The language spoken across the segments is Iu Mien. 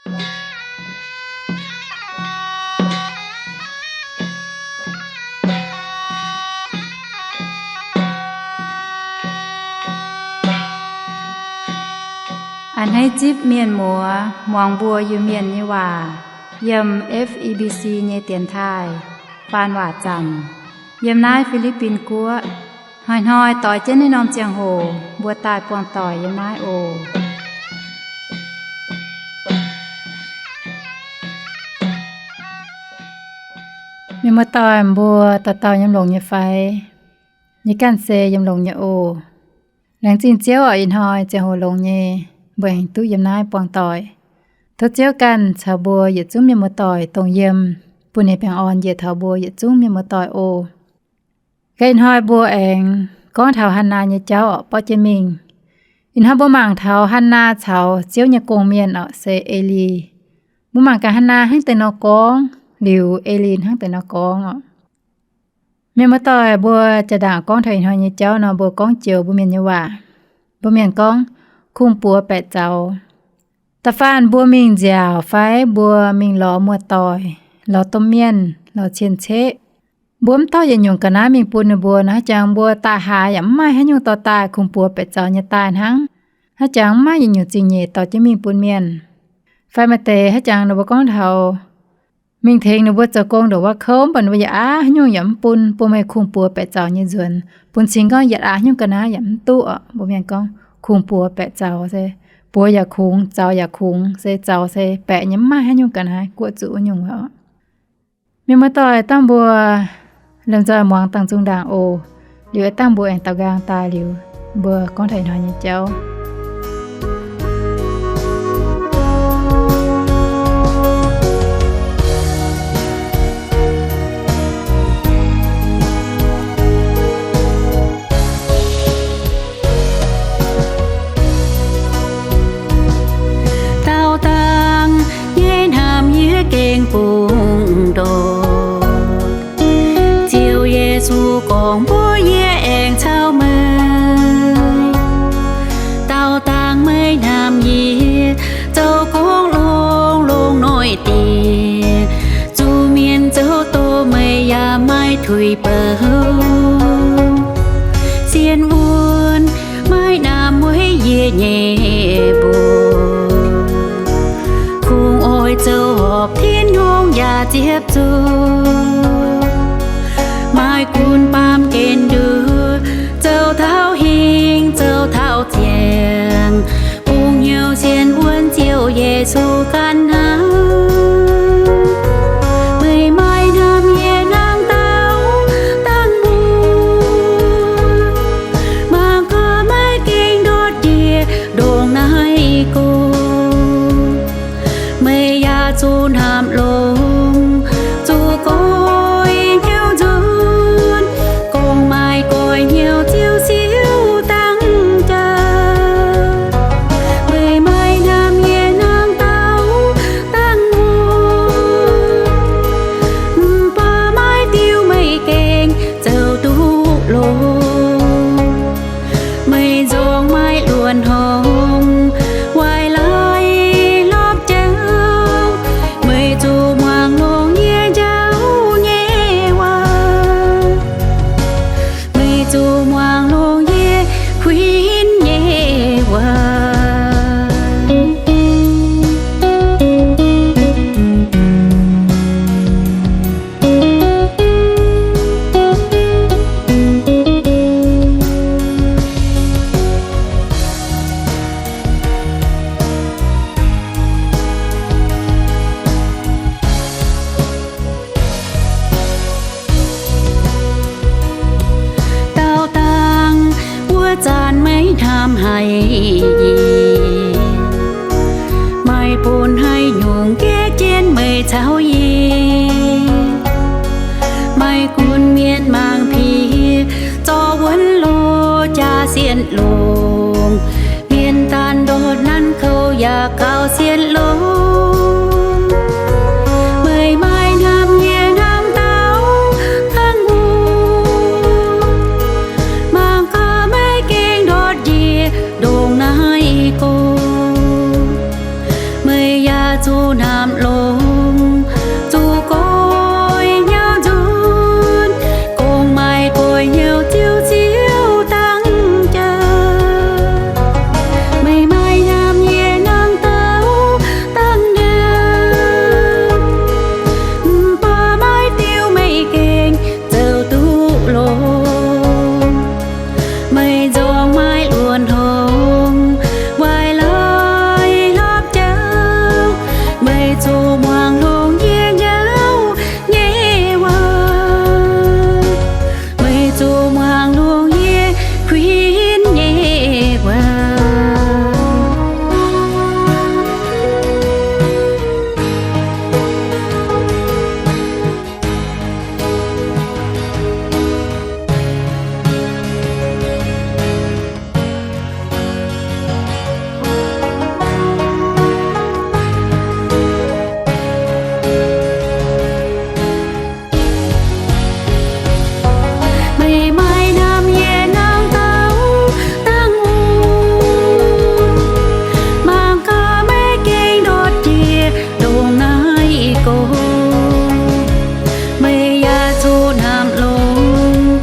A'hneiv zipv mienh muoz muangx mbuo Iu-Mienh nyei waac yiem F E B C nyei dienx taaih faan waac zanc yiem naaiv Fi^li^bin Guoqv. Hnoi-hnoi doix jienv naaiv norm ziangh hoc mbuo daaih buangh doic yiem naaiv oc. Mienh muoz-doic mbuo dauh dauh yiem longx nyei fai? Yie ganh se yiem longx nyei oc. Laengz zingh Ziouv oc, ih hnoi ziangh hoc longx nyei, mbuo aengx duqv yiem naaiv buangh doic. Tov Ziouv ganh caux mbuo yietc zungv mienh muoz-doic dongh yiem, bun ninh baengh orn njiec taux mbuo yietc zungv mienh muoz-doic oc. Ih hnoi mbuo aengx gorngv taux Hannaa nyei jauv oc, borqv jienv mingh. Ih hnoi mbuo mangc taux Hannaa caux Ziouv nyei gong-mienh oc, se Eli. Mbuo mangc gaax Hannaa hnangv deix nor gorngv, liuz Eli hnangv deix nor gorngv oc. Mienh muoz-doic mbuo jaa-ndaangc gorngv taux ih hnoi nyei jauv nor, mbuo gorngv joux mbuo mienh nyei waac. Mbuo mienh gorngv, kungx-buoz baeqc zaux. Da'faanh mbuo mingh nziaauc fai mbuo mingh lorz muoz-doic, lorz domh mienh, lorz cien-ceqv, mbuo mv dorh yietc nyungc ga'naaiv mingh bun ninh mbuo nor, haaix jangx mbuo daaih haaix yaac mv maaih haaix nyungc dorh daaih, kungx-buoz baeqc zaux nyei daaih hnangv. Haaix jangx mv maaih yietc nyungc zingh nyeic dorh jienv mingh bun mienh. Fai maaih deix haaix jangx ninh mbuo gorngv taux mingh tengx ninh mbuo zoux gong ndongc wuov kouv, mv baac ninh mbuo yaac aav haaix nyungc yaac mv bun, bun meih kungx-buoz baeqc zaux nyei nzuonx, bun cing gorngv yietc aqc haaix nyungc ga'naaiv yaac mv duqv oc. Mbuo mienh gorngv, kungx-buoz baeqc zaux se, buoz yaac kungx, zaux yaac kungx, se zaux se baeqc nyei, mv maaih haaix nyungc ga'naaiv guoqv zuqc wuov nyungc oc. Mienh muoz-doic, dangh mbuo lomh nzoih muangx dangh zungh ndaangc oc. Liuz dangh mbuo aengx daux nqaang daaih liuz, mbuo gorngv taux ih hnoi nyei jauv. Daauh dangh nyei hnamv yie gengh bungx ndortv. Ziouv Yesu gorngv mbuox yie aengx caux meih, daauh dangh meih hnamv yie, zoux gorngv longx-longx noic dieh, zuqc mienh zoux doz meih yaac maiv tuix bouc. Sienx wuonh maiv namx mueiz yie nyei mbuox, kungx oix zoux horpc Tin-Hungh yaac ziepc zuoqv. Maaih gunv baamh gen nduov, zoux taux hingh zoux taux ziangh, bungx hnyouv sienx wuonh Ziouv Yesu ganh hnangv. Meih maiv hnamv yie hnangv daauh dangh mbuo, mangc gaax maiv gengh ndortv njiec ndongc naaiv gorx. Meih yaac zuqc hnamv longx, zuqc goix hnyouv nzunc, gorngv maaih goix hnyouv ziouc siouc dangh jaax. Meih maiv hnamv yie hnangv daauh dangh mbuo, mv baac maiv diuh meih gengh zoux duqv longx. Meih nzorng maiv luonx hngongx, waaic laaix hlopv jauv. Meih zuqc muangx longx yie njaaux nyei waac. Meih zuqc muangx longx yie kuinx nyei waac. Daauh dangh wuov zanc meih hnamv haic yie, maiv bun haaix nyungc gatv jienv meih caux yie. Maiv gunv mienh mangc piex, zorqv wuonx loz jaax sienx longx, mienh daanh ndortv nanv kouv yaac gaux sienx longx. Meih maiv hnamv yie hnangv daauh dangh mbuo, mangc gaax maiv gengh ndortv njiec ndongc naaiv gorx. Meih yaac zuqc hnamv longx, zuqc goix hnyouv nzunc, gong maaih goix hnyouv Ziouv, Ziouv dangv jaax. Meih maaih hnamv yie nangh douc dangv jaax, mv baac maaih diuh meih gengh zoux duqv longx. Meih nzorng maaih luonx hngongx, waaic laaix hlopv jauv. Meih zuqc muangx longx yie njauv nyei waac. Meih zuqc muangx longx yie kuinx nyei waac. Meih maaih hnamv yie nangh douc dangh wuov, mangc gaax meih gengh ndortv jiex ndongc naaiv gorx. Meih yaac zuqc hnamv longx,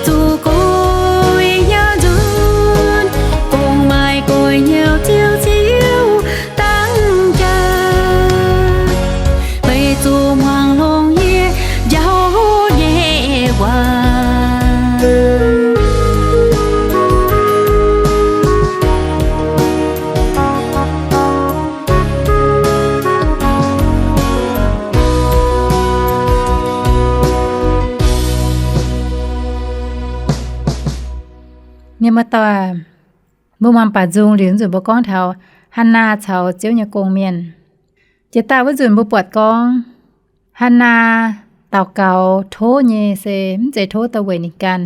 zuqc goix hnyouv nzunc, gong maaih goix hnyouv Ziouv, Ziouv dangv jaax. Meih zuqc muangx longx yie njauv nyei waac. Mienh muoz-doic, mbuo muangx baac nzung liuz nzunc mbuo gorngv taux Hannaa caux Ziouv nyei gong-mienh. Jiex daaih wuov nzunc mbuo buatc gorngv, Hannaa daux gaux tov nyei se mv zeiz tov daaih weic ninh ganh,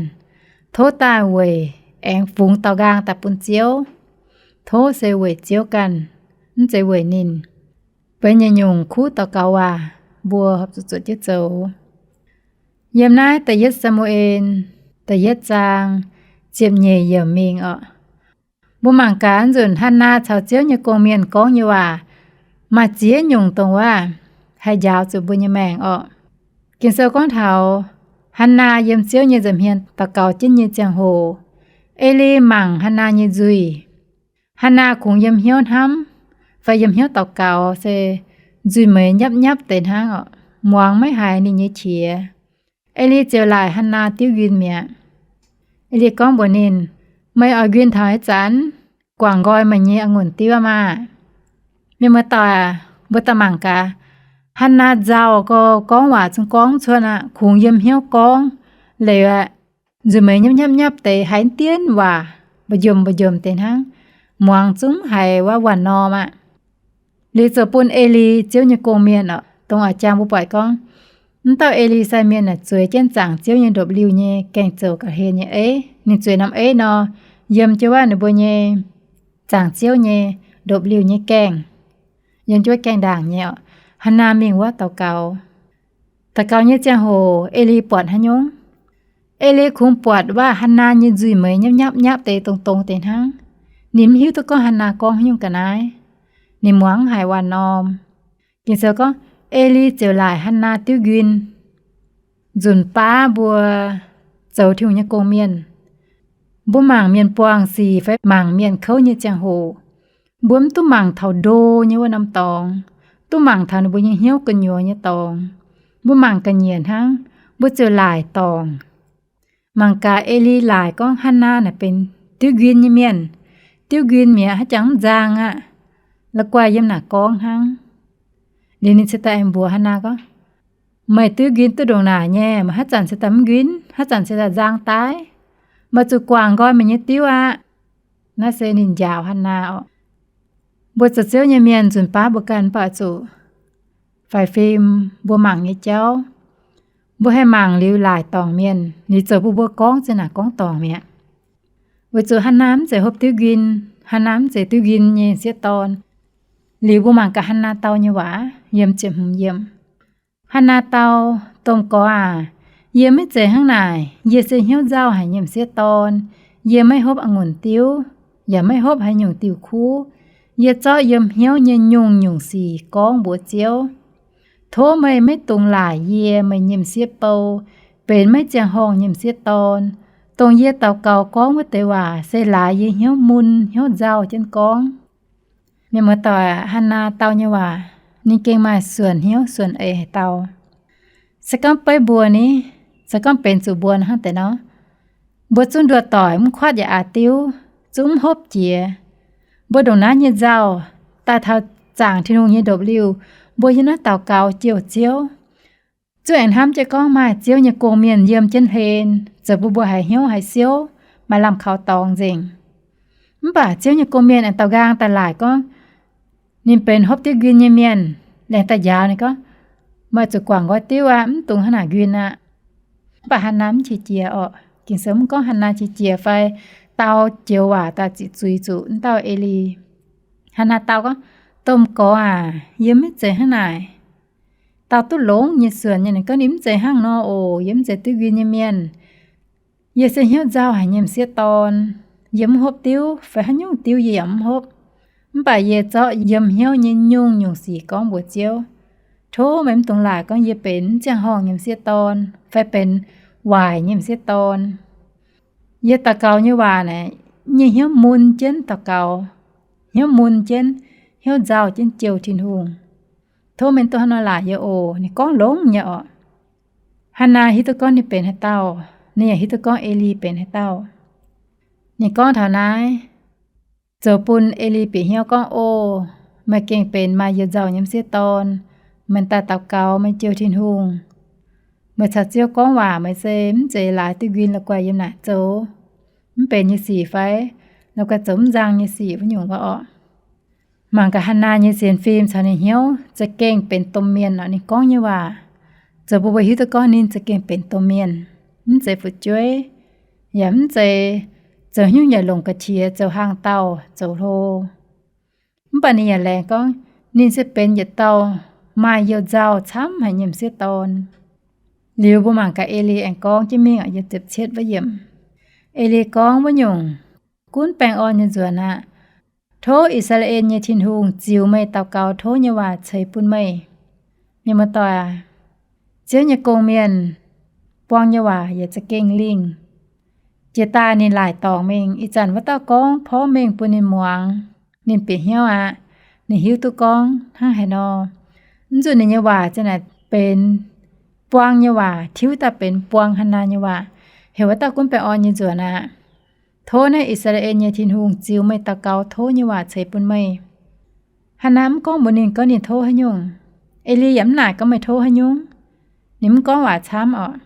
tov daaih weic aengx fungx daaux nqaang daaih bun Ziouv. Tov se weic Ziouv ganh, mv zeiz weic ninh. Benx nyei nyungc kuv daux gaux waac mbuo horpc zuqc zuotc jienv zoux. Yiem naaiv da'yietv Saa^mu^en da'yietv zaang ziepc nyeic yiemc mingh oc. Mbuo mangc gaax nzunc Hannaa caux Ziouv nyei gong-mienh gorngv nyei waac maaih ziex nyungc dongh waac haih njaaux zuqc mbuo nyei maengc orqc. Ging-Sou gorngv taux Hannaa yiem Ziouv nyei nza'hmien daux gaux jienv nyei ziangh hoc, Eli mangc Hannaa nyei nzuih. Hannaa kungx yiem hnyouv hnamv fai yiem hnyouv daux gaux se nzuih meix nyapv-nyapv deix hnangv orqc, muangx maiv haiz ninh nyei qiex. Eli ziouc laaic Hannaa diuv nquin mi'aqv. Eli gorngv mbuox ninh, Meih oix nquin taux haaix zanc? Guangc nqoi meih nyei a'ngunc diuv maah! Mienh muoz-doic, mbuo daaih mangc gaax, Hannaa nzauh gau, gorngv waac zungv gorngv cuotv aqv, kungx yiem hnyouv gorngv. Leiz aqv, nzuih meix nyapv-nyapv deix haiz dienv waac mba'njomc mba'njomc deix hnangv, muangx zungv haiz wuov waanc norm aqv. Liuz ziouc bun Eli, Ziouv nyei gong-mienh oc, dongh a'jang mbuo buatc gorngv, mv dauh Eli sai mienh naaic zueiz jienv zaangc Ziouv nyei ndopv-liuh nyei gaengh zoux ga'hlen nyei eiv. Ninh zueiz norm eiv nor, yiem jienv wuov ninh mbuo nyei zaangc Ziouv nyei ndopv-liuh nyei gaengh, yiem jienv wuov gaengh ndaangc nyei oc. Hannaa mingh wuov daux gaux. Daux gaux nyei ziangh hoc Eli buatc haaix nyungc? Eli kungx buatc waac Hannaa nyei nzuih meix nyapv-nyapv nyapv deix dongh dongz deix hnangv. Ninh mv hiuv duqv gorngv Hannaa gorngv haaix nyungc ga'naaiv. Ninh muangx mv haiz waanc norm. Ging-Sou gorngv, Eli ziouc laaic Hannaa diuv nquin. Nzunc baav mbuo zoux Tin-Hungh nyei gong-mienh, mbuo mangc mienh buangh sic fai mangc mienh kouv nyei ziangh hoc, mbuo mv duqv mangc taux ndo nyei wuov norm dorngx, duqv mangc taux ninh mbuo nyei hnyouv gu'nyuoz nyei dorngx. Mbuo mangc ga'nyiec hnangv, mbuo ziouc laaic dorngc. Mangc gaax, Eli laaic gorngv Hannaa naaic benx diuv nquin nyei mienh. Diuv nquin mi'aqv, haaix jangx mv nzang aqv. La'guaih yiem naaic gorngv hnangv. Liuz ninh cingx daaih aengx mbuox Hannaa gorngv, Meih diuv nquin duqv ndongc naaic nyei, meih haaix zanc cingx daaih mv nquin, haaix zanc cingx daaih nzang daaih. Meih zuqc guangc nqoi meih nyei diuv aqv. Naaiv se ninh njaaux Hannaa oc. Mbuo zoux Ziouv nyei mienh nzunc baav mbuo ganh mv baac zuqc faix fim mbuo mangc nyei jauv. Mbuo haih mangc liuz laaic dorngc mienh, liuz zoux bun mbuo gorngv zinh naaic gorngv dorngc mi'aqv. Weic zuqc Hannaa mv zeiz hopv diuv nquin, Hannaa mv zeiz diuv nquin nyei sieqv dorn. Liuz mbuo mangc gaax Hannaa dau nyei waac yiem ziepc hmz yiemc. Hannaa dau, Domh Gorx aac, yie maiv zeiz hnangv naaic. Yie se hnyouv nzauh haic nyei m'sieqv dorn. Yie maiv hopv a'ngunc diuv, yaac maiv hopv haaix nyungc diuh kuv. Yie zorqv yiem hnyouv nyei nyungc-nyungc sic gorngv mbuox Ziouv. Tov meih maiv dungx laaic yie, meih nyei m'sieqv bou, benx maiv ziangh horngh nyei m'sieqv dorn, dongh yie daux gaux gorngv wuov deix waac se laaix yie hnyouv mun hnyouv nzauh jienv gorngv. Mienh muoz-doic, Hannaa dau nyei waac, ninh gengh maaih suonc hnyouv suonc eix haaix dauh. Se gorngv beiv mbuo ni, se gorngv benx zuqc mbuo hnangv deix nor, mbuo zungv nduov doic mv kuatv yaac aqc diuv, zungv mv hopv jiex. Mbuo ndongc naaiv nyei nzauh, daaih taux zaangc Tin-Hungh nyei ndopv-liuh, mbuo yiem naaiv daux gaux jouh Ziouv, zungv aengx hnamv jienv gorngv maaih Ziouv nyei gong-mienh yiem jienv hlen, zoux bun mbuo haiz hnyouv haiz siouv, maaih lamh kaux dorngx nzengc. Mv baac Ziouv nyei gong-mienh aengx daaux nqaang daaih laaic gorngv, ninh benx hopv diuv nquin nyei mienh, laengz daaih njaaux ninh gorngv, meih zuqc guangc nqoi diuv aqv, mv dungx hnangv naaic nquin aqv. Mv baac Hannaa mv qiex jiez orqc. Ging-Sou mv gorngv Hannaa qiex jiez fai dau joux waac daaih ziqc zuiz zuqc wuov dauh Eli. Hannaa dau gorngv, Domh Gorx aac, yie maiv zeiz hnangv naaic. Dau duqv longx nyei suonc nyei, ninh gorngv ninh mv zeiz hnangv nor oc. Yie mv zeiz diuv nquin nyei mienh. Yie se hnyouv nzauh haic nyei m'sieqv dorn. Yie mv hopv diuv fai haaix nyungc diuv yie yaac mv hopv. Mv baac yie zorqv yiem hnyouv nyei nyungc-nyungc sic gorngv mbuox Ziouv. Tov meih mv dungx laaic gorngv yie benx mv ziangh horngh nyei m'sieqv dorn fai benx waaic nyei m'sieqv dorn. Yie daux gaux nyei waac naaic, nyei hnyouv mun jienv daux gaux, hnyouv mun jienv, hnyouv nzauh jienv jouh Tin-Hungh. Tov meih mv dungx hnangv nor laaic yie oc. Ninh gorngv longx nyei orqc. Hannaa hiuv duqv gorngv ninh benx haaix dauh. Ninh yaac hiuv duqv gorngv Eli benx haaix dauh. Ninh gorngv taux naaiv, zoux bun Eli bieqc hnyouv gorngv, O, meih gengh benx maaih youh nzauh nyei m'sieqv dorn. Meih daaih daux gaux, meih jouh Tin-Hungh, meih caux Ziouv gorngv waac, meih se mv zeiz laaix diuv nquin la'guaih yiem naaic zoux mv benx nyei sic fai la'guaih zoux mv nzang nyei sic wuov nyungc wuov orqc. Mangc gaax Hannaa nyei sienx fim caux ninh hnyouv za'gengh benx domh mienh orqc. Ninh gorngv nyei waac zoux bun mbuo hiuv duqv gorngv ninh za'gengh benx domh mienh, mv zeiz fu'jueiv, yaac mv zeiz zoux haaix nyungc yaac longc ga'qiex zoux hlang dauh zoux hlo. Mv baac ninh yaac laengz gorngv ninh se benx yietc dauh maaih youh nzauh camv haic nyei m'sieqv dorn. Liuz mbuo mangc gaax Eli aengx gorngv jienv mingh, yiem ziepc cietv wuov yiemc. Eli gorngv wuov nyungc, gunv baengh orn nyei nzuonx aqv. Tov I^saa^laa^en nyei Tin-Hungh ziux meih daux gaux tov nyei waac ceix bun meih. Mienh muoz-doic aac, Ziouv nyei gong-mienh buang nyei waac yaac za'gengh lingh. Jiex daaih ninh laaic dorngc mingh, ih zanc wuov dauh gorngv porv mengh bun ninh muangx, ninh bieqc hnyouv aqv. Ninh hiuv duqv gorngv hnangv haaix nor. Mv nzunc ninh nyei waac ziang naaic benx buang nyei waac tiuv daaih benx buang Hannaa nyei waac, heuc wuov dauh gunv baengh orn nyei nzuonx aqv. Tov naaiv I^saa^laa^en nyei Tin-Hungh ziux meih daux gaux tov nyei waac ceix bun meih. Hannaa mv gorngv mbuox ninh gorngv ninh tov haaix nyungc. Eli yaac mv naaic gorngv meih tov haaix nyungc. Ninh mv gorngv waac camv orqc.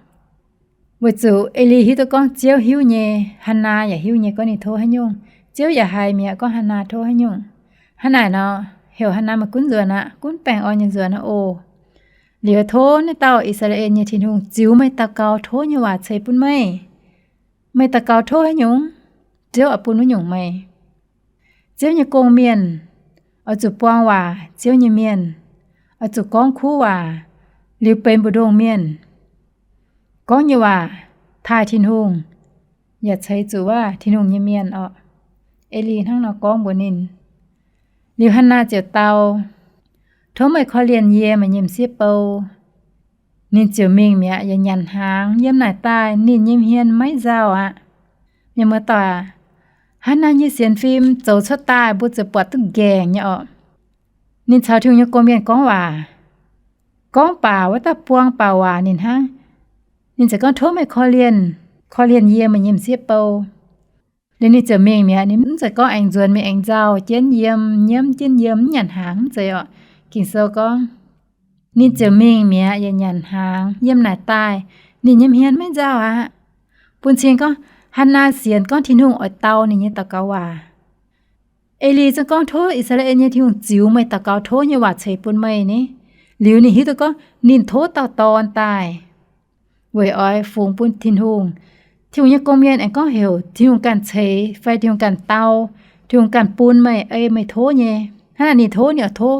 Weic zuqc Eli hiuv duqv gorngv Ziouv hiuv nyei, Hannaa yaac hiuv nyei gorngv ninh tov haaix nyungc. Ziouv yaac haiz mi'aqv gorngv Hannaa tov haaix nyungc. Hnangv naaic nor, heuc Hannaa meih gunv nzuonx aqv, gunv baengh orn nyei nzuonx aqv oc. Liuz tov naaiv dauh I^saa^laa^en nyei Tin-Hungh ziux meih daux gaux tov nyei waac ceix bun meih. Meih daux gaux tov haaix nyungc, Ziouv oix bun wuov nyungc meih. Ziouv nyei gong-mienh oix zuqc buang waac Ziouv nyei mienh, oix zuqc gorngv kuv waac liuz benx mbu'ndongx mienh. Gorngv nyei waac taaih Tin-Hungh, yaac ceix zuqc wuov Tin-Hungh nyei mienh orqc. Eli hnangv nor gorngv mbuox ninh. Liuz Hannaa ziouc dau, Tov meih korv-lienh yie, meih nyei m'sieqv bou. Ninh ziouc mingh mi'aqv, yaac nyanc hnaangx. Yiem naaic daaih ninh nyei hmien maiv nzauh aqv. Mienh muoz-doic aac, Hannaa nyei sienx fim zoux cuotv daaih mbuo ziouc buatc duqv nqaengc nyei orqc. Ninh caux Tin-Hungh nyei gong-mienh gorngv waac, gorngv baac wuov dauh buang baac waac ninh hnangv. Ninh ziouc gorngv, Tov meih korv-lienh, korv-lienh yie, meih nyei m'sieqv bou. Liuz ninh ziouc mingh mi'aqv. Ninh mv zeiz gorngv aengx nzuonx mingh aengx nzauh jienv yiem, nyiemv jienv yiem, mv nyanc hnaangx, mv zeiz orqc. Ging-Sou gorngv, ninh ziouc mingh mi'aqv, yaac nyanc hnaangx. Yiem naaic daaih ninh nyei hmien maiv nzauh aqv. Bun cing gorngv Hannaa sienx gorngv Tin-Hungh oix dau ninh nyei daux gaux waac. Eli zungv gorngv, Tov I^saa^laa^en nyei Tin-Hungh ziux meih daux gaux tov nyei waac ceix bun meih ni. Liuz ninh hiuv duqv gorngv ninh tov dauh dorn daaih weic oix fungx bun Tin-Hungh. Tin-Hungh nyei gong-mienh aengx gorngv heuc Tin-Hungh ganh ceix fai Tin-Hungh ganh dau, Tin-Hungh ganh bun meih ei meih tov nyei. Hnangv naaic ninh tov, ninh oix tov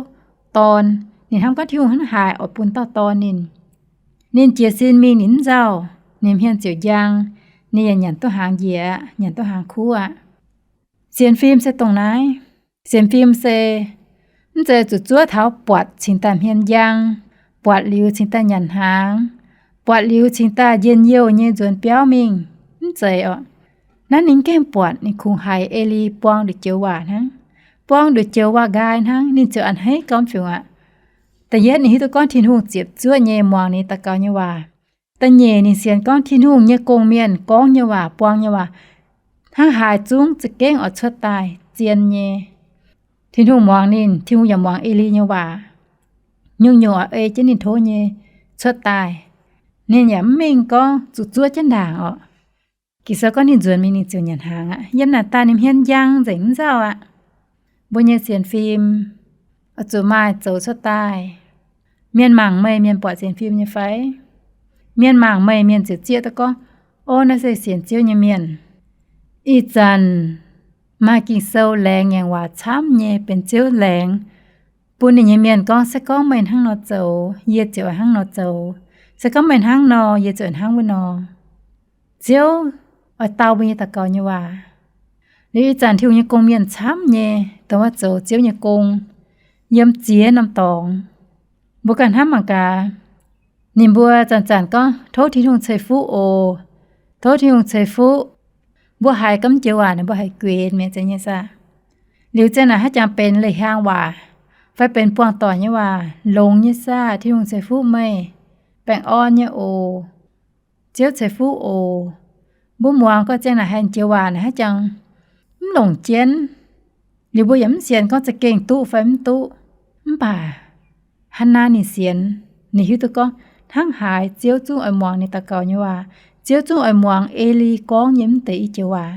dorn. Ninh hnamv gorngv Tin-Hungh hnangv haaix oix bun dauh dorn ninh. Ninh jiez sin mingh ninh mv nzauh, ninh hmien ziouc njang, ninh yaac nyanc duqv hnaangx njiec aqv, nyanc duqv hnaangx kuv aqv. Sienx fim se dongh naaiv. Sienx fim se mv zeiz zuqc zuov taux buatc cingx daaih hmien njang, buatc liuz cingx daaih nyanc hnaangx, buatc liuz cingx daaih njien-youh nyei nzuonx biauv mingh. Mv zeiz oc. Naaiv ninh gengh buatc ninh kungx haiz Eli buang nduqc joux waac hnangv, buang nduqc joux waac-nqaai hnangv, ninh ziouc a'hneiv gau fiuv aqv. Da'yietv ninh hiuv duqv gorngv Tin-Hungh ziepc zuoqv nyei muangx ninh daux gaux nyei waac. Da'nyeic ninh sienx gorngv Tin-Hungh nyei gong-mienh gorngv nyei waac, buang nyei waac, hnangv haaix zungv za'gengh oix cuotv daaih zien nyei. Tin-Hungh muangx ninh, Tin-Hungh yaac muangx Eli nyei waac, nyungc-nyungc oix ei jienv ninh tov nyei cuotv daaih. Ninh yaac mv mingh gorngv zuqc zuov jienv ndaangc oc. Ging-Sou gorngv ninh nzuonx mingh ninh ziouc nyanc hnaangx aqv. Yiem naaic daaih ninh hmien njang nzengc mv nzauh aqv. Mbuo nyei sienx fim oix zuqc maaih zoux cuotv daaih. Mienh mangc meih, mienh buatc sienx fim nyei fai? Mienh mangc meih, mienh ziouc zieqv duqv gorngv, o, naaiv se sienx Ziouv nyei mienh. Ih zanc maaih Ging-Sou laengz ngaengc waac camv nyei, benx Ziouv laengz bun ninh nyei mienh gorngv, se gorngv meih hnangv nor zoux, yie ziouc hnangv nor zoux. Se gorngv meih hnangv nor, yie ziouc hnangv wuov nor. Ziouv oix dau mbuo nyei daux gaux nyei waac. Liuz ih zanc Tin-Hungh nyei gong-mienh camv nyei dongh wuov zoux Ziouv nyei gong yiem ziex norm dorngx. Mbuo ganh hnamv mangc gaax, ninh mbuo zanc-zanc gorngv, tov Tin-Hungh ceix fuqv oc, tov Tin-Hungh ceix fuqv. Mbuo haiz gamh njoux waac naaic mbuo haiz guenx mi'aqv, zeiz nyei saah? Liuz ziang naaic haaix jangx benx leiz-hiaang waac fai benx buangh doic nyei waac, longx nyei saah? Tin-Hungh ceix fuqv meih, baengh orn nyei oc, Ziouv ceix fuqv oc. Mbuo muangx gau ziang naaic haaix joux waac naaic haaix jangx mv longc jienv. Liuz mbuo yaac mv sienx gorngv za'gengh duqv fai mv duqv. Mv baac Hannaa ninh sienx, ninh hiuv duqv gorngv hnangv haaix Ziouv zungv oix muangx ninh daux gaux nyei waac. Ziouv zungv oix muangx Eli gorngv nyei mv deix i joux waac.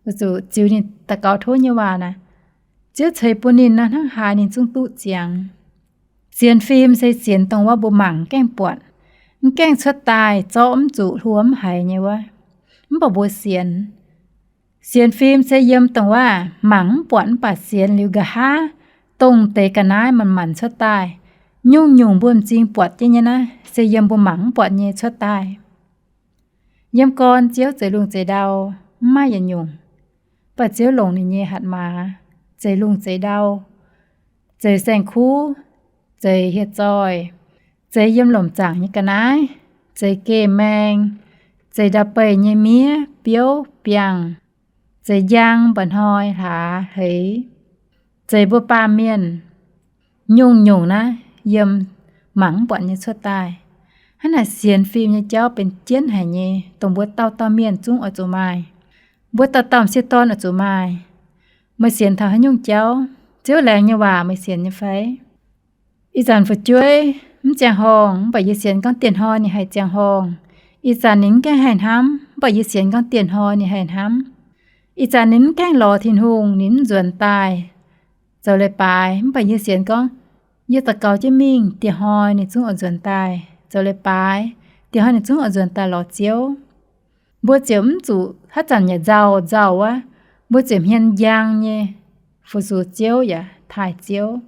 Weic zuqc ziux ninh daux gaux tov nyei waac naaic, Ziouv ceix bun ninh nor, hnangv haaix ninh zungv duqv ziangx. Sienx fim se sienx dongh wuov mbuo mangc mv gaengh buatc, mv gaengh cuotv daaih, zorqv mv zuqc, hluo mv haiz nyei wuov, mv baac mbuo sienx. Sienx fim se yiem dongh wuov mangc mv buatc mv baac sienx liuz nqa'haav dongh deix ga'naaiv manc-manc cuotv daaih. Nyungc-nyungc mbuo m'zing buatc jienv nyei naaiv se yiem mbuo mangc mv buatc nyei cuotv daaih. Yiem gorn Ziouv zeix lungh zeix ndau mv maaih yietc nyungc, mv baac Ziouv longc ninh nyei hatc maaz zeix lungh zeix ndau, zeix saeng-kuv, zeix hieh zoih, zeix yiem lomc zaangc nyei ga'naaiv, zeix geh maeng, zeix ndau-beih nyei miev, biouv, biangh, zeix njang, mba'hnoi, hlaax, hleix, zeix mbuo baamh mienh. Nyungc-nyungc naaiv yiem mangc mv buatc nyei cuotv daaih. Hnangv naaic sienx fim nyei jauv benx jienv haic nyei, dongh mbuo dauh dauh mienh zungv oix zuqc maaih. Mbuo dauh dauh m'sieqv dorn oix zuqc maaih. Meih sienx taux haaix nyungc jauv? Ziouv laengz nyei waac meih sienx nyei fai? Ih zanc fu'jueiv mv ziangh horngh, mv baac yie sienx gorngv dieh hnoi ninh haih ziangh horngh. Ih zanc ninh mv gaengh haih hnamv, mv baac yie sienx gorngv dieh hnoi ninh haih hnamv. Ih zanc ninh mv gaengh lorz Tin-Hungh, ninh mv nzuonx daaih zoux leiz-baaix, mv baac yie sienx gorngv yie daux gaux jienv mingh, dieh hnoi ninh zungv oix nzuonx daaih zoux leiz-baaix, dieh hnoi ninh zungv oix nzuonx daaih lorz Ziouv. Mbuo ziouc mv zuqc haaix zanc yaac nzauh nzauh wuov, mbuo ziouc hmien njang nyei fu-sux Ziouv yaac taaih Ziouv.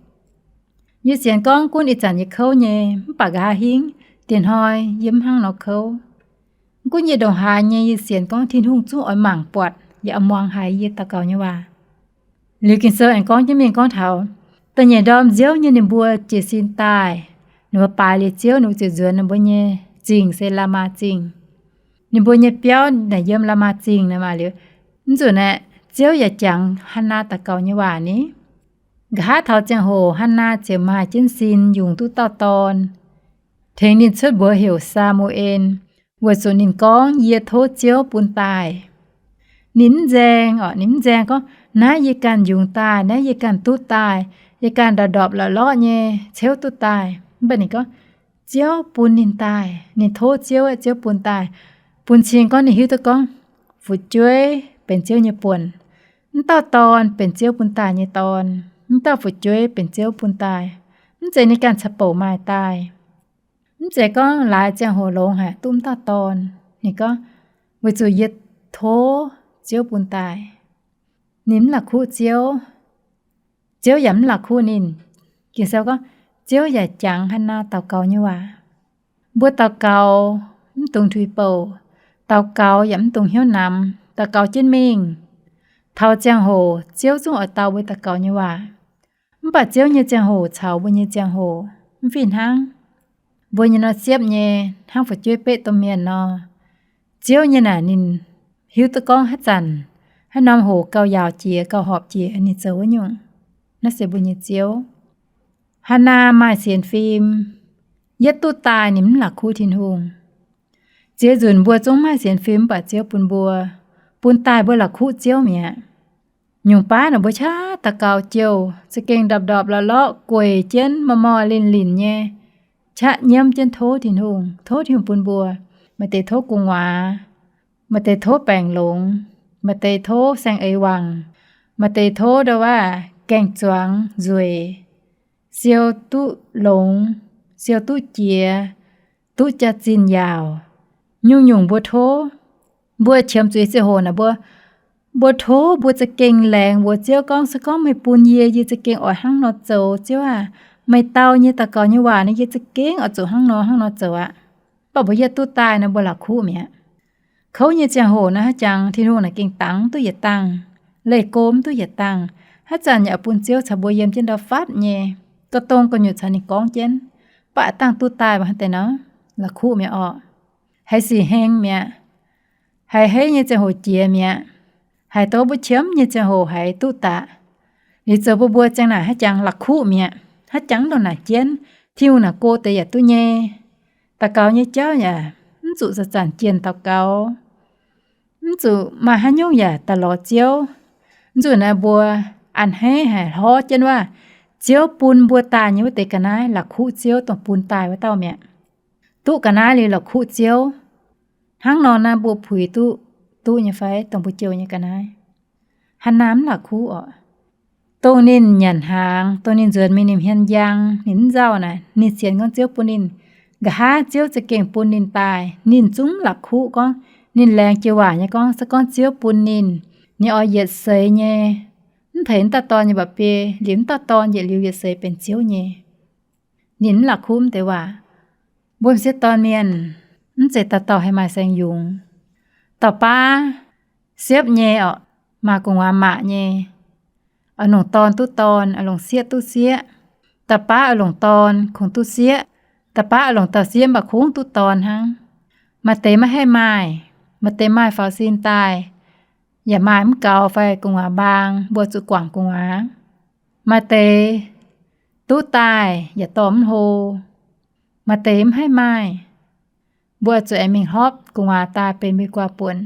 Yie sienx gorngv gunv ih zanc yie kouv nyei, mv baac nqa'haav hingv dieh hnoi yie mv hnangv nor kouv. Gunv yie ndongc haaix nyei, yie sienx gorngv Tin-Hungh zungv oix mangc buatc yaac oix muangx haiz yie daux gaux nyei waac. Liuz Ging-Sou aengx gorngv jienv mingh gorngv taux da'nyeic ndorm nziouv nyei ninh mbuo jiez sin daaih, ninh mbuo baaix liuz Ziouv, ninh mbuo ziouc nzuonx ninh mbuo nyei zingh se Laamaa Zingh. Ninh mbuo nyei biauv naaic yiem Laamaa Zingh naaic maah liuz, mv nzunc aeqv, Ziouv yaac jangx Hannaa daux gaux nyei waac ni. Nqa'haav taux ziangh hoc Hannaa ziouc maaih jienv sin yungz duqv dauh dorn, tengx ninh cuotv mbuox heuc Saa^mu^en, weic zuqc ninh gorngv, Yie tov Ziouv bun daaih. Ninh mv nzaeng oc, ninh mv nzaeng gorngv, Naaiv yie ganh yungz daaih, naaiv yie ganh duqv daaih, yie ganh ndorpc ndorpc lorqc lorqc nyei ceuv duqv daaih. Mv baac ninh gorngv, Ziouv bun ninh daaih, ninh tov Ziouv, Ziouv bun daaih. Bun cing gorngv ninh hiuv duqv gorngv fu'jueiv benx Ziouv nyei buonc, mv dauh dorn benx Ziouv bun daaih nyei dorn, mv dauh fu'jueiv benx Ziouv bun daaih. Mv zeiz ninh ganh caux bouc maaih daaih. Mv zeiz gorngv laaix ziangh hoc longx haic duqv mv dauh dorn. Ninh gorngv, Weic zuqc yie tov Ziouv bun daaih. Ninh mv la'kuqv Ziouv, Ziouv yaac mv la'kuqv ninh. Ging-Sou gorngv, Ziouv yaac jangx Hannaa daux gaux nyei waac. Mbuo daux gaux mv dungx tuix bouc, daux gaux yaac mv dungx hnyouv namx, daux gaux jienv mingh. Taux ziangh hoc Ziouv zungv oix dau mbuo daux gaux nyei waac. Mv baac Ziouv nyei ziangh hoc caux mbuo nyei ziangh hoc mv fih hnangv. Mbuo nyei nor siepv nyei, hnangv fu'jueiv beqv domh mienh nor. Ziouv nyei naaic ninh hiuv duqv gorngv haaix zanc, haaix norm hoc gauh yaauc jiex, gauh horpc jiex ninh zoux wuov nyungc. Naaiv se mbuo nyei Ziouv. Hannaa maaih sienx fim, yietv duqv daaih ninh mv la'kuqv Tin-Hungh. Ziex nzunc mbuo zungv maaih sienx fim mv baac Ziouv bun mbuo, bun daaih mbuo la'kuqv Ziouv mi'aqv. Nyungc baav naaic mbuo qaqv daux gaux jouh, za'gengh ndorpc ndorpc lorqc lorqc, gueic jienv, mor mor linh linh nyei, qaqv nyiemv jienv tov Tin-Hungh, tov Tin-Hungh bun mbuo. Maaih deix tov gu'nguaaz, maaih deix tov baengc longx, maaih deix tov saeng-eix wangc, maaih deix tov ndau wuov gaeng-zuangx nzueic, siou duqv longx, siou duqv jiex, duqv jaax-zinh yaauc. Nyungc-nyungc mbuo tov, mbuo qiemx zuiz ziangh hoc naaic mbuo, mbuo tov mbuo za'gengh laengz mbuox Ziouv gorngv, se gorngv meih bun yie, yie za'gengh oix hnangv nor zoux. Ziouv aah, meih dau nyei daux gaux nyei waac naaic yie za'gengh oix zuqc hnangv nor hnangv nor zoux aqv. Mv baac mbuo yietv duqv daaih nor mbuo la'kuqv mi'aqv. Kouv nyei ziangh hoc naaic haaix jangx Tin-Hungh naaic gengh dangx mv duqv yietc dangh, leih go mv duqv yietc dangh. Haaix zanc yaac bun Ziouv caux mbuo yiem jienv ndau-fatv nyei. Ga'dongh gu'nyuoz caux ninh gorngv jienv, mv baac dangh duqv daaih mbuo hnangv deix nor, la'kuqv mi'aqv orqc. Haiz sic heng mi'aqv. Haiz heiv nyei ziangh hoc jiex mi'aqv. Haiz dongh mbuo qiemx nyei ziangh hoc haiz duqv daaih. Liuz zoux bun mbuo ziang naaic haaix jangx la'kuqv mi'aqv. Haaix jangx mv ndongc naaic jienv, Tin-Hungh naaic go deix yaac duqv nyei. Daux gaux nyei jauv yaac mv zuqc zanc-zanc jienh daux gaux. Mv zuqc maaih haaix nyungc yaac daaih lorz Ziouv. Mv zuqc naaiv mbuo a'hneiv haic hlorv jienv wuov, Ziouv bun mbuo daaih nyei wuov deix ga'naaiv la'kuqv Ziouv dongh bun daaih wuov dauh mi'aqv. Duqv ga'naaiv liuz la'kuqv Ziouv. Hnangv nor naaiv mbuo puix duqv, duqv nyei fai dongh mbuo jouh nyei ga'naaiv? Hannaa mv la'kuqv orqc. Dongh ninh nyanc hnaangx, dongh ninh nzuonx mingh ninh hmien njang, ninh mv nzauh naaic, ninh sienx gorngv Ziouv bun ninh. Nqa'haav Ziouv za'gengh bun ninh daaih, ninh zungv mv la'kuqv gorngv, ninh laengz jiex waac nyei gorngv, se gorngv Ziouv bun ninh, ninh oix yietc seix nyei, mv teix mv dauh dorn nyei mba'biei, liuz mv dauh dorn yietc liuz yietc seix benx Ziouv nyei. Ninh mv la'kuqv mv deix waac. Mbuo m'sieqv dorn mienh, mv zeiz dauh dauh haih maaih saeng-yungz. Dauh baav siepv nyei orqc, maaih gu'nguaaz maac nyei, oix longc dorn duqv dorn, oix longc sieqv duqv sieqv. Dauh baav oix longc dorn kungx duqv sieqv. Dauh baav oix longc dauh sieqv mv baac kungx duqv dorn hnangv. Maaih deix maiv haih maaih, maaih deix maaih faaux sin daaih, yaac maaih mv gaux fai gu'nguaaz mbaang, mbuo zuqc guangc gu'nguaaz. Maaih deix duqv daaih yaac dorh mv hlo. Maaih deix mv haih maaih, mbuo zuqc aengx mingh hlopv gu'nguaaz daaih benx mbuo guaa buonc.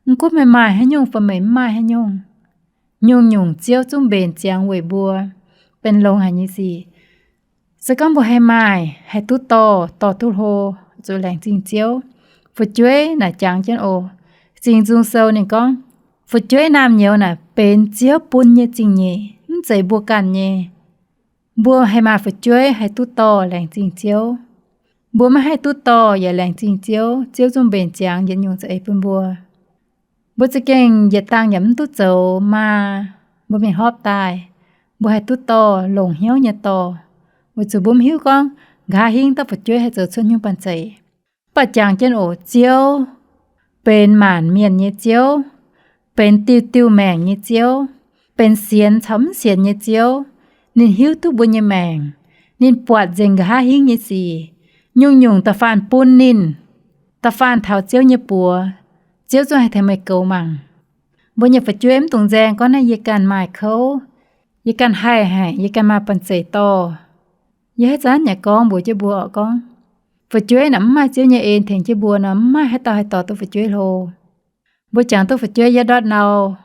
Mv gunv meih maaih haaix nyungc fai meih mv maaih haaix nyungc, nyungc-nyungc Ziouv zungv mbenc ziangx weic mbuo, benx longx haic nyei sic. Se gorngv mbuo haih maaih, haih duqv dorh, dorh duqv hlo, zuqc laengz zingh Ziouv. Fu'jueiv naaic jangx jienv oc. Singx Nzung Sou ninh gorngv, fu'jueiv naamh nyouz naaic benx Ziouv bun nyei zingh nyeic, mv zeiz mbuo ganh nyei. Mbuo haih maaih fu'jueiv haih duqv dorh laengz zingh Ziouv. Mbuo maiv haih duqv dorh yaac laengz zingh Ziouv, Ziouv zungv mbenc ziangx yietc nyungc za'eix bun mbuo. Mbuo za'gengh yietc dangh yaac mv duqv zoux maa, mbuo mingh hlopv daaih, mbuo haih duqv dorh longc hnyouv nyei dorh, weic zuqc mbuo mv hiuv gorngv nqa'haav hingv dauh fu'jueiv haih zoux cuotv hnyouv banh zeic. Mv baac jangx jienv oc, Ziouv benx maanc mienh nyei Ziouv, benx diuh diuh maengc nyei Ziouv, benx sienx caux mv sienx nyei Ziouv. Ninh hiuv duqv mbuo nyei maengc. Ninh buatc nzengc nqa'haav hingv nyei sic. Nyungc-nyungc da'faanh bun ninh, da'faanh taux Ziouv nyei buoz, Ziouv zungv haih tengx meih goux mangc. Mbuo nyei fu'jueiv mv dungx nzaeng gorngv naaiv yie ganh maaih kouv, yie ganh haih haic, yie ganh maaih banh zeic dorh. Yie haaix zanc yaac gorngv mbuox jienv mbuo oc gorngv, fu'jueiv naaic mv maaih Ziouv nyei en tengx jienv mbuo nor, mv maaih haaix dauh haih dorh duqv fu'jueiv hlo. Mbuo jangx duqv fu'jueiv yietv ndortv ndau.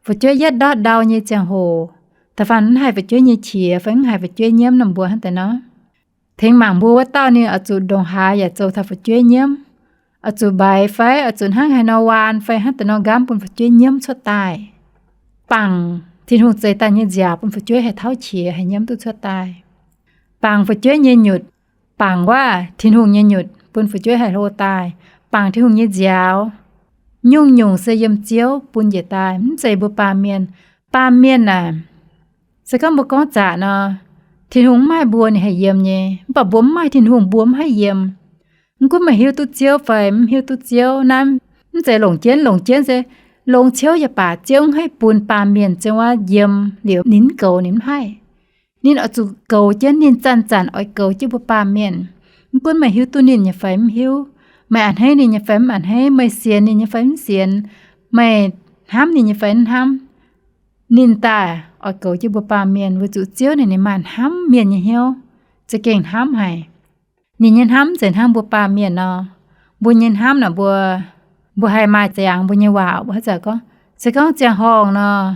Fu'jueiv yietv ndortv ndau nyei ziangh hoc, da'faanh mv haih fu'jueiv nyei qiex fai mv haih fu'jueiv nyiemv nor, mbuo hnangv deix nor, tengx mangc mbuo wuov dauh ninh oix zuqc ndongc haaix yaac zoux taux fu'jueiv nyiemv, oix zuqc mbaix fai oix zuqc hnangv haaix nor waan fai hnangv deix nor nqamv bun fu'jueiv nyiemv cuotv daaih. Bangc Tin-Hungh zeix daaih nyei nziaaux bun fu'jueiv haih tauv qiex haih nyiemv duqv cuotv daaih. Bangc fu'jueiv nyei nyutc, bangc waac Tin-Hungh nyei nyutc bun fu'jueiv haih hlo daaih. Bangc Tin-Hungh nyei nziaaux, nyungc-nyungc se yiem Ziouv bun njiec daaih, mv zeiz mbuo baamh mienh. Baamh mienh aah, se gorngv mbuo gorngv zaqc nor, Tin-Hungh mv maaih mbuo ninh haih yiem nyei, mv baac mbuo mv maaih Tin-Hungh mbuo mv haih yiem. Mv gunv meih hiuv duqv Ziouv fai mv hiuv duqv Ziouv, naaiv mv zeiz longc jienv, longc jienv se longx ciouv yaac baac Ziouv mv haih bun baamh mienh ziouc wuov yiem liuz ninh mv goux ninh mv haih. Ninh oix zuqc goux jienv, ninh zanc-zanc oix goux jienv mbuo baamh mienh. Mv gunv meih hiuv duqv ninh nyei fai mv hiuv, meih a'hneiv ninh nyei fai mv a'hneiv, meih sienx ninh nyei fai mv sienx, meih hnamv ninh nyei fai mv hnamv, ninh daaih oix goux jienv mbuo baamh mienh, weic zuqc Ziouv ninh, ninh maaih hnamv mienh nyei hnyouv, za'gengh hnamv haic. Ninh nyei hnamv mv zeiz hnangv mbuo baamh mienh nor. Mbuo nyei hnamv naaic mbuo, mbuo haih maaih ziangx mbuo nyei waac, mbuo haaix zanc gorngv, se gorngv ziangh horngh nor,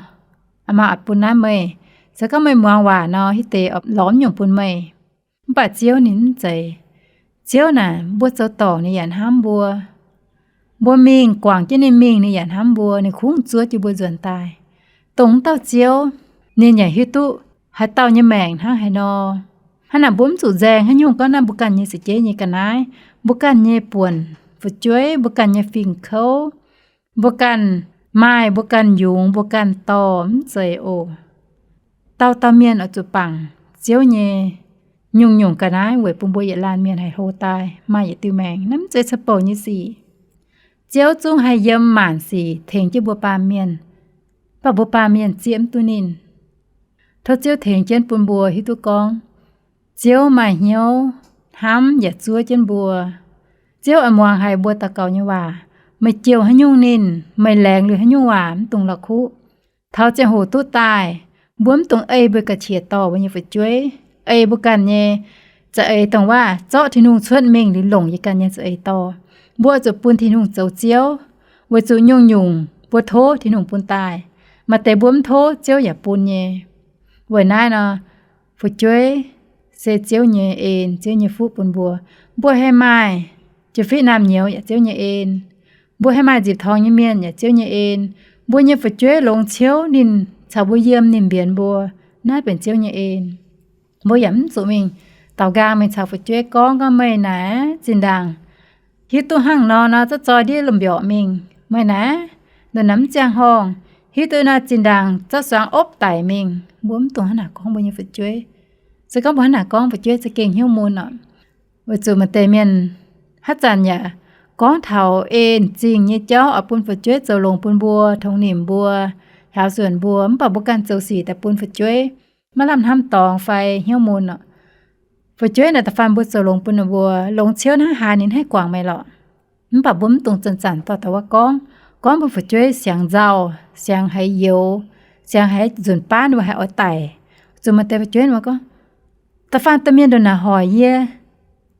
maaih oix bun naaiv meih, se gorngv meih muangx waac nor, hitv deix lorz nyungc bun meih. Mv baac Ziouv ninh mv zeiz. Ziouv naaic mbuo zoux dorngc ninh yaac hnamv mbuo. Mbuo mingh guangc jienv ninh mingh ninh yaac hnamv mbuo, ninh kungx zuov jienv mbuo nzuonx daaih. Dongh wuov dauh Ziouv, ninh yaac hiuv duqv haaix dauh nyei maengc hnangv haaix nor. Hnangv naaic mbuo mv zuqc nzaeng haaix nyungc gorngv naaiv mbuo ganh nyei za'gengh nyei ga'naaiv, mbuo ganh nyei buonc fu'jueiv, mbuo ganh nyei fingx kouv, mbuo ganh maaih, mbuo ganh yungz, mbuo ganh dorh, mv zeiz oc. Dauh dauh mienh oix zuqc bangc Ziouv nyei nyungc-nyungc ga'naaiv weic bun mbuo yietc laanh mienh haih hlo daaih maaih yietc diuh maengc. Naaiv mv zeiz ca'bouc nyei sic. Ziouv zungv haih yiem maanc sic tengx jienv mbuo baamh mienh, mv baac mbuo baamh mienh zieqv mv duqv ninh. Tov Ziouv tengx jienv bun mbuo hiuv duqv gorngv Ziouv maaih hnyouv hnamv yaac zuov jienv mbuo. Ziouv oix muangx haic mbuo daux gaux nyei waac. Meih jouh haaix nyungc ninh, meih laengz liuz haaix nyungc waac, mv dungx la'kuqv. Taux ziangh hoc duqv daaih, mbuo mv dungx ei mbuo ga'qiex dorh mbuo nyei fu'jueiv, ei mbuo ganh nyei za'eix, dongh waac zorqv Tin-Hungh cuotv mingh liuz longc yie ganh nyei za'eix dorh. Mbuo zuqc bun Tin-Hungh zoux Ziouv, weic zuqc nyungc-nyungc mbuo tov Tin-Hungh bun daaih. Maaih deix mbuo mv tov, Ziouv yaac bun nyei. Weic naaiv nor, fu'jueiv se Ziouv nyei en, Ziouv nyei fuqv bun mbuo. Mbuo haih maaih jiex fiqv naamh nyouz yaac Ziouv nyei en. Mbuo haih maaih nzipc torngx nyei mienh yaac Ziouv nyei en. Mbuo nyei fu'jueiv longx ciouv ninh caux mbuo yiem, ninh mbienx mbuo, naaiv benx Ziouv nyei en. Mbuo yaac mv zuqc mingh daaux nqaang mingh caux fu'jueiv gorngv, gorngv, meih naaiv zinh ndaangc hiuv duqv hnangv nor nor, zorqv zoi ndiev lomh mbiorqc mingh. Meih naaiv ndongc naaiv mv ziangh horngh, hiuv duqv naaiv zinh ndaangc zorqv suangx opv daic mingh. Mbuo mv dungx hnangv naaic gorngv mbuo nyei fu'jueiv. Se gorngv mbuo hnangv naaic gorngv, fu'jueiv za'gengh hnyouv mun oc. Weic zuqc maaih deix mienh haaix zanc yaac gorngv taux en zingh nyei jauv oix bun fu'jueiv zoux longx bun mbuo, tongx nimc mbuo, hauz nzuonx mbuo, mv baac mbuo ganh zoux sic daaih bun fu'jueiv maiv lamh hnamv dorngx fai hnyouv mun oc. Fu'jueiv naaic da'faanh mbuo zoux longx bun ninh mbuo, longx ciouv hnangv haaix ninh haih guangc meih lorqc. Mv baac mbuo mv dungx zanc-zanc dorh taux wuov gorngv, gorngv bun fu'jueiv siangx nzauh, siangx haiz youx, siangx haiz nzunc baav ninh mbuo haih oix daic. Zuqc maaih deix fu'jueiv ninh mbuo gorngv, da'faanh domh mienh ndongc naaic hoic yie,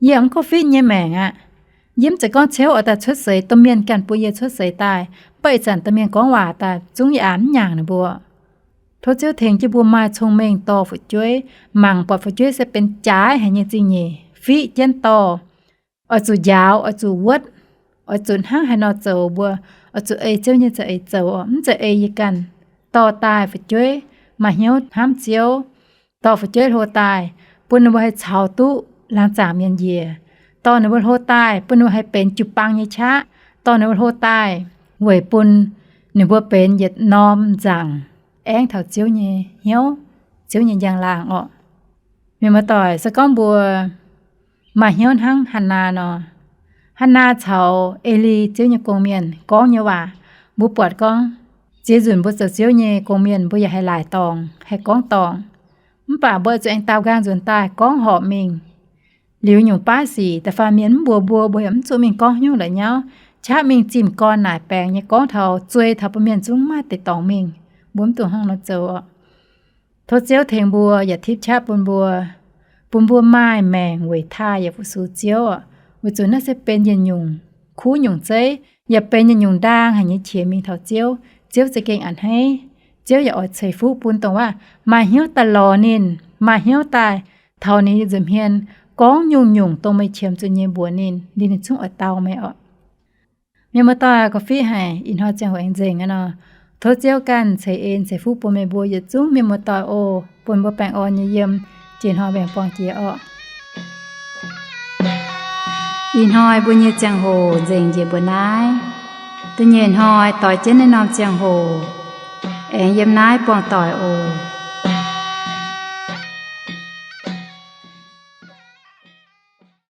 yie mv gorngv fitv nyei maengc aqv. Yie mv zeiz gorngv ciouv oix daaih cuotv seix, domh mienh ganh bun yie cuotv seix daaih, mv baac ih zanc domh mienh gorngv waac daaih zungv yie aqc mv nyaangc ninh mbuo. Tov Ziouv tengx jienv mbuo maaih cong-mengh dorh fu'jueiv, mangc buatc fu'jueiv se benx jaaix haic nyei zingh nyeic, fitv jienv dorh. Oix zuqc njaaux, oix zuqc wuotv, oix zuqc hnangv haaix nor zoux mbuo, oix zuqc ei Ziouv nyei za'eix zoux oc, mv zeiz ei yie ganh. Dorh daaih fu'jueiv maaih hnyouv hnamv Ziouv, dorh fu'jueiv hlo daaih, bun ninh mbuo haih caux duqv laangz zaangc mienh njiec, dorh ninh mbuo hlo daaih, bun ninh mbuo haih benx jiu-baang nyei qaqv, dorh ninh mbuo hlo daaih, weic bun ninh mbuo benx yietc norm nzaangc aengv taux Ziouv nyei hnyouv, Ziouv nyei njang-laangc orqc. Mienh muoz-doic, se gorngv mbuo maaih hnyouv hnangv Hannaa nor, Hannaa caux Eli, Ziouv nyei gong-mienh, gorngv nyei waac, mbuo buatc gorngv, ziex nzunc mbuo zoux Ziouv nyei gong-mienh, mbuo yaac haih laaic dorngc, haih gorngv dorngc. Mv baac mbuo zuqc aengx daaux nqaang nzuonx daaih gorngv horpc mingh. Liuz nyungc baav sic da'faanh mienh mv mbuox mbuo, mbuo yaac mv zuqc mingh gorngv nyungc la'nyauv, qaqv mingh zimh gorn naaic baengx nyei gorngv taux, zuei taux bun mienh zungv maaih deix dorngx mingh. Mbuo mv dungx hnangv nor zoux oc. Tov Ziouv tengx mbuo yaac tipv qaqv bun mbuo, bun mbuo maaih maengc weic taaih yaac fu-sux Ziouv oc. Weic zuqc naaiv se benx yietc nyungc kuv nyungc zeiv, yaac benx yietc nyungc ndaang haic nyei qiex mingh taux Ziouv. Ziouv za'gengh a'hneiv. Ziouv yaac oix ceix fuqv bun dongh waac maaih hnyouv daaih lorz ninh, maaih hnyouv daaih taux ninh nza'hmien gorngv nyungc-nyungc dongh meih qiemx zuqc nyei mbuox ninh, liuz ninh zungv oix dau meih oc. Mienh muoz-doic, gorngv fih haic ih hnoi ziangh hoc aengx nzengc aqv nor. Tov Ziouv ganh ceix en ceix fuqv bun meih mbuo yietc zungv mienh muoz-doic oc, bun mbuo baengh orn nyei yiem, jiex hnoi mbenc buangh jiex orqc. Ih hnoi mbuo nyei ziangh hoc nzengc njiec mbuo naaiv. Da'nyeic hnoi doix jienv naaiv norm ziangh hoc aengx yiem naaiv buangh doic oc.